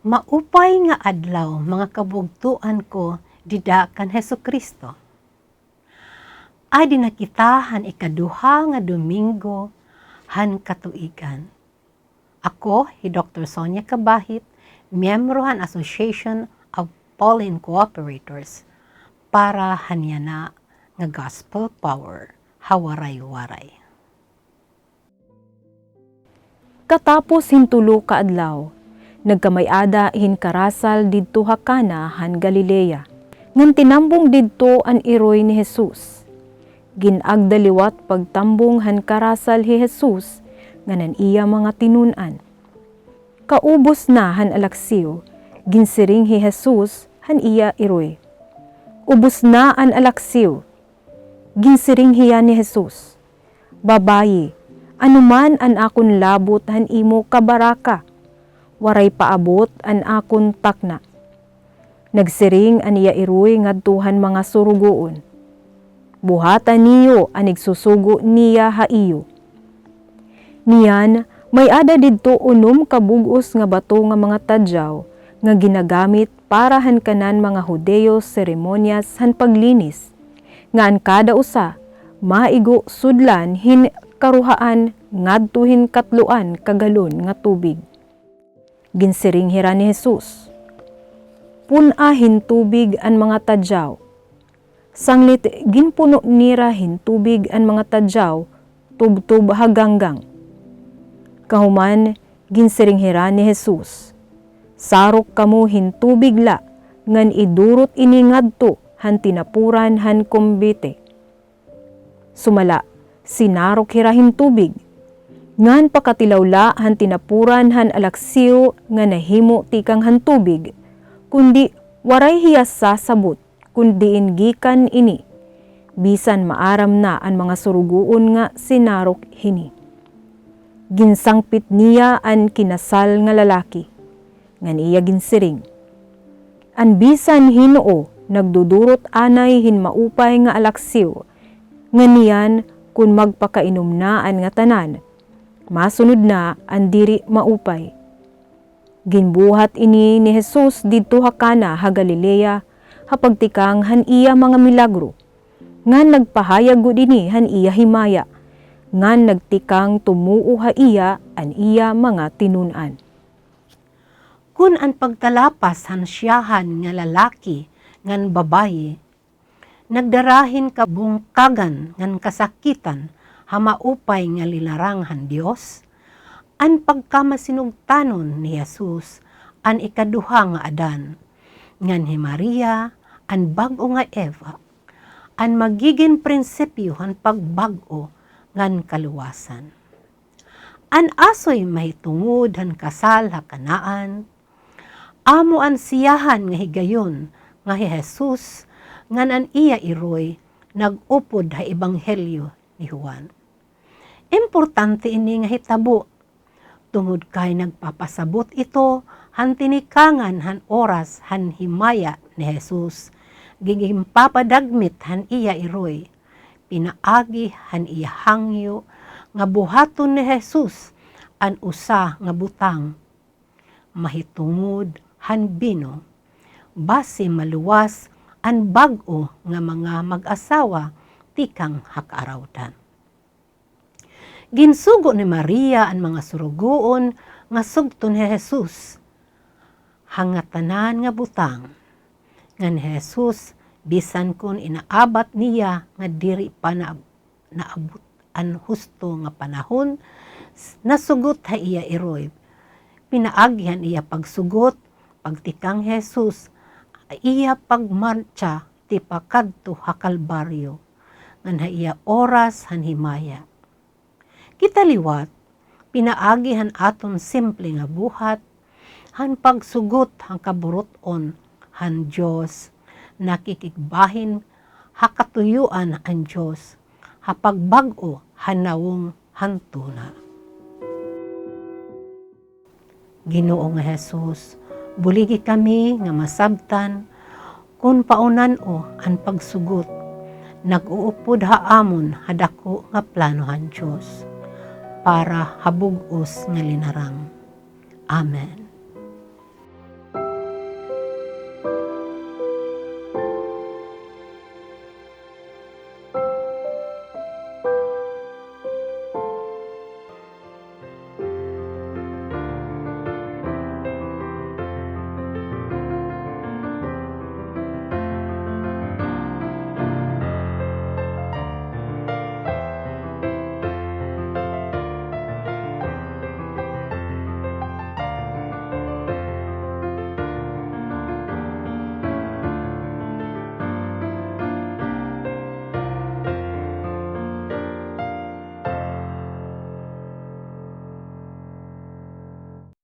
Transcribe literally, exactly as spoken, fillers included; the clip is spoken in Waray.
Maupay nga adlaw, mga kabugtoan ko dida kan Jesucristo. Adi na kita han ikaduha nga Domingo han katuigan. Ako hi Doktor Sonia Cabahit, miyembro han Association of Pauline Cooperators, para han yana nga Gospel Power ha Waray-Waray. Katapos hin tulo ka adlaw, nagkamay-ada hin karasal didto ha Cana han Galilea, ngan tinambong didto an iroy ni Jesus. Gin-agda liwat pagtambong han karasal hi Jesus ngan an iya mga tinun-an. Kaubos na han alaksiw, ginsiring hi Jesus han iya iroy, "Ubos na an alaksiw." Ginsiring hiya ni Jesus, "Babayi, ano man an akon labot han imo kabaraka? Waray pa abot an akon takna." Nagsiring an iya iroy ngadto han mga surugoon, "Buhata niyo an igsusugo niya ha iyo." Niyan, may-ada didto unom ka bug-os nga bato nga mga tadyaw nga ginagamit para han kanan mga Hudiyo seremonyas han paglinis, nga an kada usa maigo sudlan hin karuhaan ngadto hin katloan ka galon nga tubig. Ginsiring hira ni Jesus, "Pun-a hin tubig an mga tadyaw." Sanglit ginpuno nira hin tubig an mga tadyaw tubtob ha ganggang. Kahuman, ginsiring hira ni Jesus, "Sarok kamo hin tubig la, ngan idurot ini ngadto han tinapuran han kumbite." Sumala, sinarok hira hin tubig. Ngan pakatilaw la han tinapuran han alaksiw nga nahimo tikang han tubig, kundi waray hiya sasabot kon diin gikan ini, bisan maaram na an mga surugoon nga sinarok hini. Ginsangpit niya an kinasal nga lalaki, ngan iya ginsiring, "An bisan hin-o nagdudurot anay hin maupay nga alaksiw, ngan niyan kon magpakainom na an ngatanan, masunod na an diri maupay." Ginbuhat ini ni Jesus didto ha Cana ha Galilea, ha pagtikang han iya mga milagro, ngan nagpahayag gud ini han iya himaya, ngan nagtikang tumuo ha iya an iya mga tinun-an. Kon an pagkalapas han siyahan nga lalaki ngan babayi nagdara hin kabungkagan ngan kasakitan ha maupay nga linarang han Dios, an pagkamasinugtanon ni Jesus an ikaduha nga Adan, ngan hi Maria an bag-o nga Eva, an magigin prinsipyo han pagbag-o ngan kaluwasan. An asoy mahitungod han kasal ha Canaan, amo an siyahan nga higayon nga hi Jesus ngan an iya iroy nag-upod ha Ebanghelyo ni Juan. Importante ini nga hitabo, tungod kay nagpapasabot ito han tinikangan han oras han himaya ni Jesus, ginpapadagmit han iya iroy, pinaagi han iya hangyo nga buhaton ni Jesus an usa nga butang mahitungod han bino, basi maluwas an bag-o nga mga mag-asawa tikang ha kaarawdan. Ginsugo ni Maria an mga surugoon nga sugton hi Jesus ha ngatanan nga butang. Ngan hi Jesus, bisan kon inaabat niya nga diri pa na-, naabot an husto nga panahon, s-, nasugot ha iya iroy. Pinaagi han iya pagsugot, pagtikang hi Jesus, iya pagmartsa tipakadto ha Kalbaryo, ngan ha iya oras han himaya. Kita liwat, pinaagi han aton simple nga buhat, han pagsugot han kaburut-on han Dios, nakikigbahin ha katuyoan han Dios, ha pagbag-o han nawong han tuna. Ginoo nga Jesus, buligi kami nga masabtan kon paonan-o an pagsugot nag-uupod ha amon ha dako nga plano han Dios para ha bug-os nga linarang. Amen.